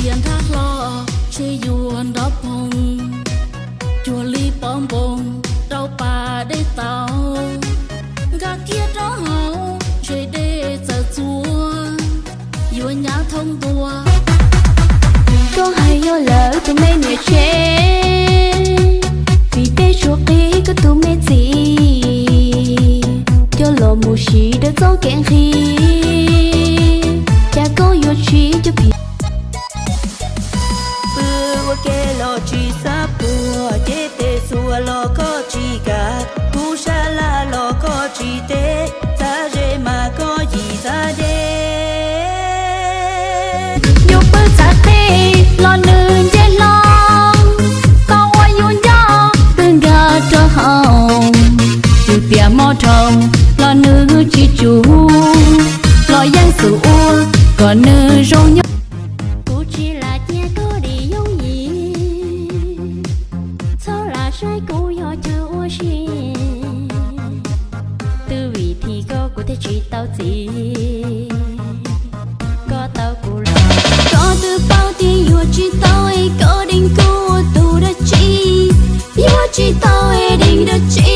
Tias nrhab hlo, ntshe yuav nrov phoov, cuag li pov npoo rau pas dej tau. Nkag kiag rau hauv, ntshe dej txawm txuas, yuav nyab thoob ntua. Koj hais yog lawv tus me niam tsev, vim tej suav qig koj tus me txiv, coj los mus siv dawb txoj kev nqhis, cas koj yuav tsis cov phim. Pw ua ke los tsis xav puag, ces tej xuas los koj tsis kam, kuv sab laj los koj tsis teb, txav ze mas koj yim txav deb. Yus pw txav teb los nws nce hlo, koj ua yus nco pw nkag rau hauv, yus tias mob dhau los nws tsis tsum, los yeej xub ua kom nws zoo nyob. Kuv tsis lam cia koj dim yooj yim, txhob lam saib kuv yog chaw ua si. Twb vim thim koj kuv thiaj tsis tau txiv, koj tau kuv los. Koj twb paub tias yuav tsis tau es koj deev kuv ua tus dab tsi, yuav tsis tau es deev dab tsi.